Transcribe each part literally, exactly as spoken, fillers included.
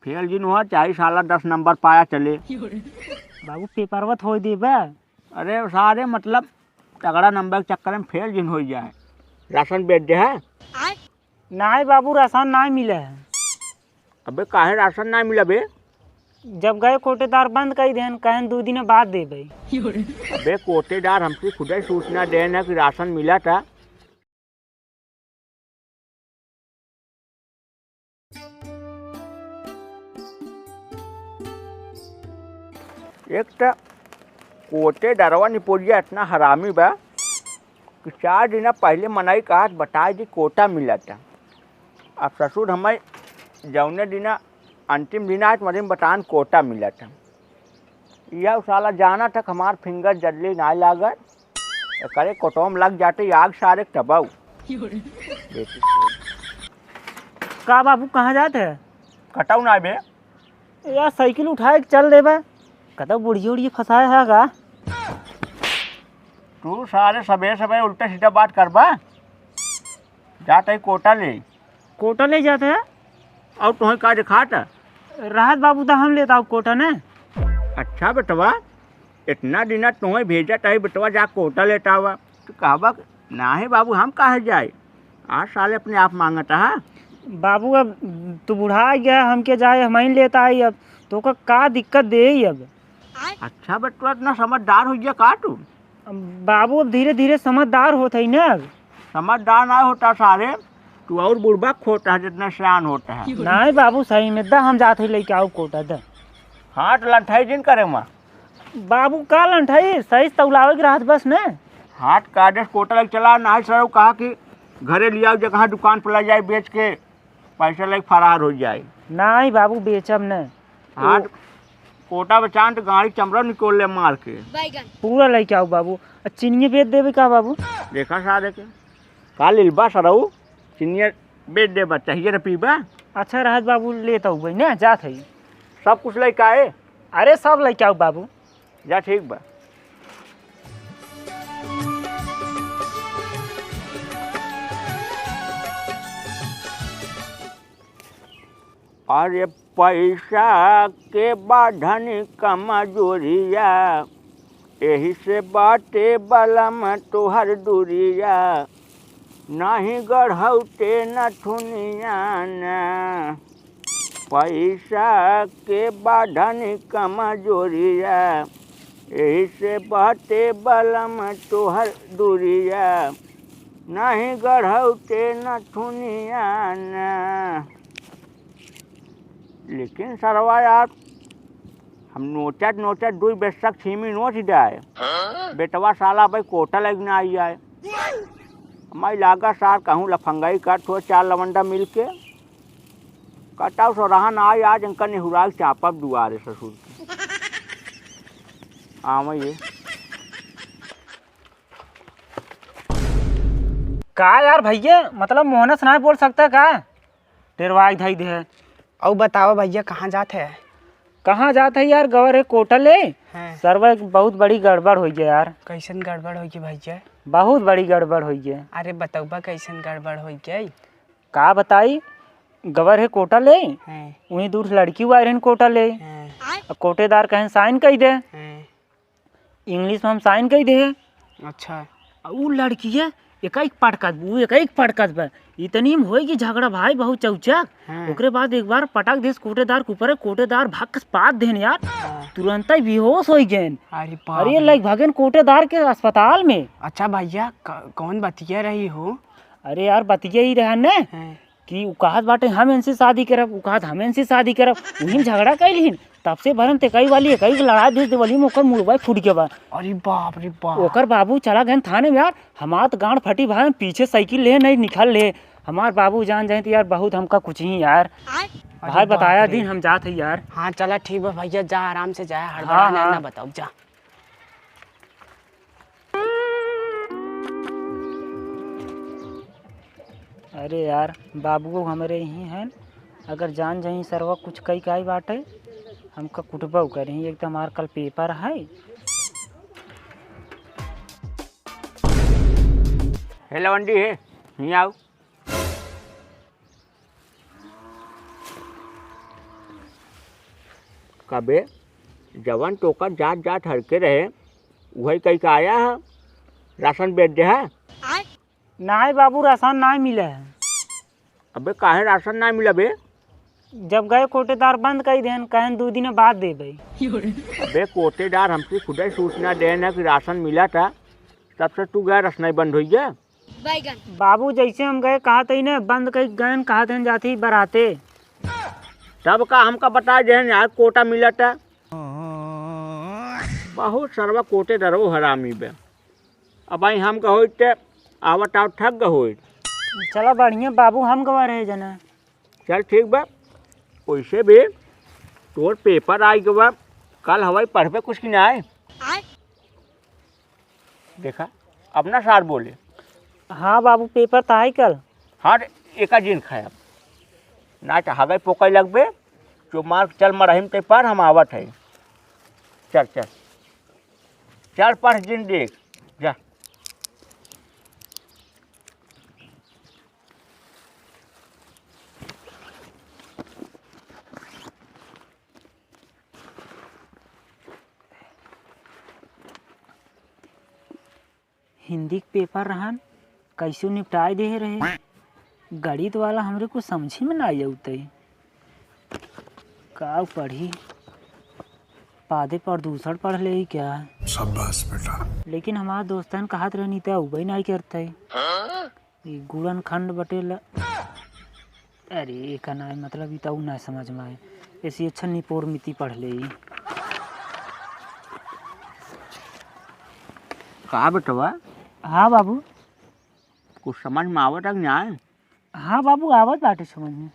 फेल जिन हुआ, चाहे साला दस नंबर पाया चले। बाबू, पेपरवा त होई देबा। अरे सारे, मतलब, तगड़ा नंबर के चक्कर में फेल जिन होई जाए। राशन बेच दे है? नाहीं बाबू, राशन नाहीं मिले है। अबे, काहे राशन नाहीं मिला बे? जब गए कोटेदार बंद कई देन, कहन दू दिन बाद देबे। अबे, कोटेदार हमसे खुदे सूचना देन है कि राशन मिला था। एक त कोटेदारवा निपोरिया इतना हरामी बा कि चार दिना पहिले मनई कहत बताए दी कोटा मिलत। अब ससुर हमें जौने दिना अंतिम दिन आए, तुम्हारे में बतान कोटा मिलत। यह साला जाना तक हमार फिंगर जल्दी ना लागत। एकरे कोटो में लग जाते आग सारे तबाऊ। का बाबू, कहाँ जात है? कटाऊ ना बे। यार, साइकिल उठाए के चल देबा। कतौ बुढ़िया उढ़िया फंसाए है का? तू सारे सबे सबे उल्टा सीधा बात करबा। जात है कोटा ले। कोटा ले जात है? और तुम्हें का दिखात है? रहत बाबू, तो हम लेता हूँ कोटा ने। अच्छा बेटवा, इतना दिना तुम्हें भेजत है बेटवा, जा कोटा लेता हुआ। तो कहबा, नाही बाबू, हम काहे जाए? आज साले अपने आप मांगत है। बाबू, अब तू बुढ़ा गया, हमके जाए, हम ही लेता है अब। तो का, का दिक्कत दे ही अब? अच्छा बेटवा, इतना समझदार हो गया का तू? बाबू, अब धीरे धीरे समझदार होत है ना। अब समझदार ना होता सारे, तू और बुढ़बा होता है जितना सियान होता है। नहीं बाबू, सही में दा, हम जात है लेके आओ कोटा दा। हाँ, तो लंठाई जिन करे माँ। बाबू, का लंठाई, सही से तौलावे के रहत बस ने। हाथ का आदेश कोटा लग चला, नहीं सर कहा कि घरे लियाओ, जगह दुकान पर ले जाए, बेच के पैसा लेके फरार हो जाए। नहीं बाबू, बेचब न। हाँ, तो कोटा बचान तो गाड़ी चमड़ा निकोल ले मार के। पूरा लेके आओ बाबू। आ, चीनिये बेच देबे का बाबू? देखा सारे के। का लिलबा सरऊ? चीनिये बेच देबा, चाहिए न पीबा? अच्छा रहत बाबू, लेत हूँ भाई, ने जात है। सब कुछ लेके आए? अरे सब लेके आओ बाबू। जा, ठीक बा। अरे पैसा के बाढ़न कमजोरिया, एही से बाटे बलम तोहर दूरिया। नाही गढ़ौते नथुनिया ना, पैसा के बाढ़न कमजोरिया, एही से बाटे बलम तोहर दूरिया, नाही गढ़ौते नथुनिया ना। लेकिन सरवा यार, हम नोचत नोचत दुई बेसक छीमी नोच जाए। हाँ? बेटवा साला भाई कोटा लग ना आई आए। हमारी लागा सार कहूँ लफंगाई कर ठो चार लवंडा मिल के। कटाव सो रहा ना आई, आज इनका निहुराल चापब दुआरे ससुर के। आवा ये। का यार भैया, मतलब मोहनस ना बोल सकता का? डेरवाई धई दे। अउ बतावा भैया, कहाँ जात है? कहाँ जात है यार, गवर है कोटा ले। हाँ। सरवा एक बहुत बड़ी गड़बड़ होइ गया यार। कैसन गड़बड़ होइ गई भैया? बहुत बड़ी गड़बड़ होइ गया। अरे बतौबा कैसन गड़बड़ होइ गई? का बताई, गवर है कोटा ले। हाँ। वहीं दूर से लड़की हुआ रहन कोटा ले। हाँ। अब कोटेदार कहन साइन कई दे। हाँ। इंग्लिश में हम साइन कई दे। अच्छा। आ उ लड़किया एक एक पटकत बा, उ एक एक पटकत बा। इतनी में होई कि झगड़ा भाई बहुत चौचक। हाँ। ओकरे बाद एक बार पटक देस कोटेदार के ऊपर, कोटेदार भक्स पात देन यार। हाँ। तुरंत ही बेहोश होई गएन। अरे बाप अरे रे। लाइक भगेन कोटेदार के अस्पताल में। अच्छा भैया, क-, कौन बतिया रही हो? अरे यार, बतिया ही रहा ने। हाँ। कि उ कहत बाटे, "हम इनसे शादी करब," उ कहत, "हम इनसे शादी करब।" उही में झगड़ा कइल हिन। तब से भरन ते कई वाली, कई लड़ा दे, दे वाली में ओकर मुड़वा फूट गया बा। अरे बाप रे बाप। ओकर बाबू चला गए थाने में यार, हमार तो गांड फटी भाई, हम पीछे साइकिल ले नहीं निकल ले। हमार बाबू जान जाए तो यार बहुत हमका कुछ ही यार। अरे भाई बाप बताया रे। दिन हम जात है यार। हाँ चला ठीक बा भैया, जा आराम से जा, हड़बड़ा हाँ, ना, हाँ। ना बताओ, जा। अरे यार, बाबुओ हमरे ही हैं, अगर जान जाई सरवा कुछ कई काई बाटे, हमका कुटबो करी, एक तो हमार कल पेपर है। हे लवंडी हे, हियाँ आओ। कबे जवन टोकन जात जात हरके रहे, उहइ कइ के आया ह, राशन बेच दे ह। नाहीं बाबू, राशन नाहीं मिले ह। अबे काहे राशन नाहीं मिला बे? जब गए कोटेदार बंद कइ देन, कहन दू दिन बाद देबे। अबे कोटेदार हमसे खुदइ सूचना देन ह कि राशन मिला था, तब से तू गए रसनइ बंद होइ गया। बाबू, जइसे हम गए कहत ही न, बंद कइ गएन, कहत हन जात ही बराते। तब का हमका बताइ देहेन यार, कोटा मिलत है। बहुत सरवा कोटेदारो हरामी बे। अब भाई हम गए होइत ते आवत आवत थक गए होइत। चला बढ़िया बाबू, हम गवा रहे जना। चल ठीक बा, वइसे भी तोर पेपर आइ गवा, कल हवइ पढ़बे कुछ कि नाहीं? देखा, अपना सार बोले। हाँ बाबू, पेपर त हइ कल। हाँ रे, एका जिन खाए अब। ना त हगइ पोकइ लगबे, जो मार चल मरहिम ते पर हम आवत है। चल, चल। चल पढ़ जिन देख, जा। हिंदी के पेपर रहन, कइसो निपटाइ देहे रहे। गणित वाला हमरे कुछ समझी में नाहीं अउतइ। का पढ़ी? पादे प्रदूषण पढ़ लेई क्या? शाबाश बेटा। लेकिन हमार दोस्तन कहत रहनी त अउबइ नाहीं करतइ। ई गुणनखंड बटे ल-, अरे, एका नाहीं, मतलब, ई त उ नाहीं समझ में आए। एसे अच्छा निपोर मिति पढ़ लेई। का बेटवा? हाँ बाबू। कुछ समझ में आवत है कि नाहीं? हाँ बाबू, आवत बाटे समझ में।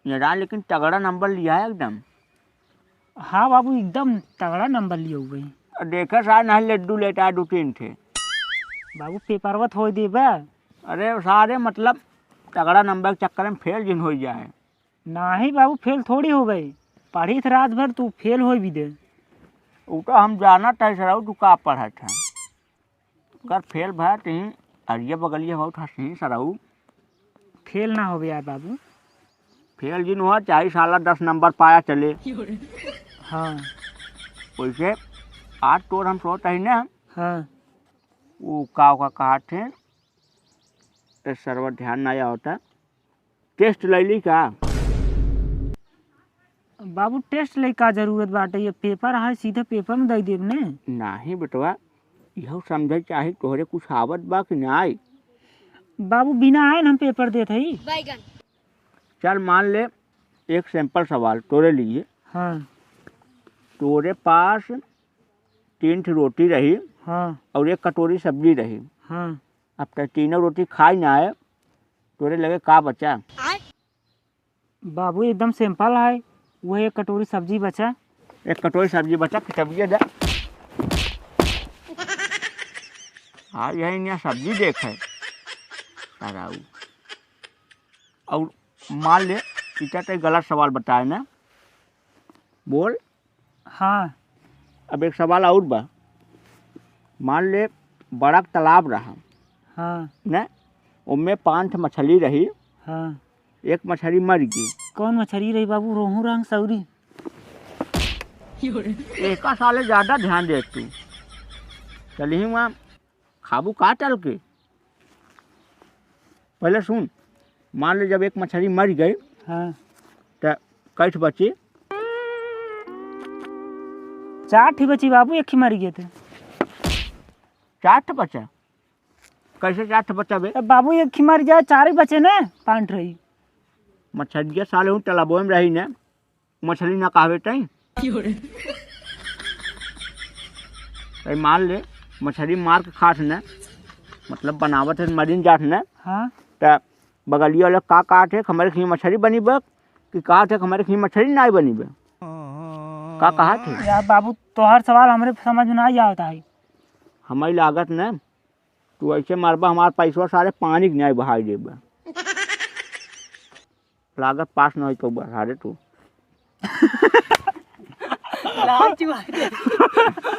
ये रहा, लेकिन तगड़ा नंबर लिया है एकदम। हाँ बाबू, एकदम तगड़ा नंबर लिया हुआ है। देखा सार, नाहीं लड्डू लेटा दू तीन ठे। बाबू, पेपरवा थोड़ देबा। अरे सारे, मतलब, तगड़ा नंबर के चक्कर में फेल जिन होइ जाए। नाहीं बाबू, फेल थोड़ी होबे। पढ़ी थे रात भर, तू फेल होइ भी दे। उ तो हम जानत है सरऊ, तू का पढ़त है। कर फेल भा तहीं, अरिया बगलिया बहुत हंसही सरऊ। फेल ना होबे यार बाबू। फेल जिन हुआ, चाहे साला दस नंबर पाया चले। हाँ। वइसे आज तोर हम सोचत ही ना। हाँ। उ का, का कहत थे, ए सरवा ध्यान ना आवता। टेस्ट लइ ली का? बाबू, टेस्ट लइ का जरूरत बाटे? ये पेपर है, सीधे पेपर में दइ देब ने। नाहीं बेटवा, इहउ समझइ चाही तोहरे कुछ आवत बा कि नाहीं? बाबू, बिना आए न हम पेपर देत हई। चल मान ले, एक सैंपल सवाल तोरे लिए। हाँ। तोरे पास तीन ठे रोटी रही हाँ। अउर एक कटोरी सब्जी रही। हाँ। अब तै तीनों रोटी खाइ नाहीं, तोरे लगे का बचा? बाबू, एकदम सिंपल है, उहे एक कटोरी सब्जी बचा। एक कटोरी सब्जी बचा, किताबिया दे। हाँ, यही नया सब्जी देख है। ताराऊ। अउर मान ले, इतना तो गलत सवाल बताए ना। बोल। हाँ। अब एक सवाल अउर बा। मान ले, बड़ा तालाब रहा। हाँ। ने, ओमे पाँच ठे मछली रही। हाँ। एक मछली मरि गई। कौन मछली रही बाबू? रोहू रहा, सौरी? एका साले ज्यादा ध्यान दे तू। चलिही वहाँ खाबू का तल के? पहले सुन, मान ले जब एक मछली मरि गई, हाँ। त कई ठे बची? चार ठे बची बाबू, एक ही मरि गए थे। चार ठे बचा? कैसे चार ठे बचा बे? त बाबू एक ही मरि जाए, चार ही बचे ना, पाँच ठे रही। मछलिया साले हूँ तालाबो में रही ना। मछली ना कहबे तई। तई मान ले, मछली मार के खात न, मतलब बनावत है, मरिन जात न, हाँ। त बगलिया वाला का कहत है, "हमरे खीं मछली बनी बे?" कि कहत है, "हमरे खीं मछली नाहीं बनी बे।" का कहत है? यार बाबू, तोहर सवाल हमरे समझ में नाहीं आवत है। हमरी लागत न, तू ऐसे मारबा, हमार पैसवा सारे पानी के नाहीं बहाई देबे। लागत पास न होई पउबा, सारे तू। लाल चुआ दे।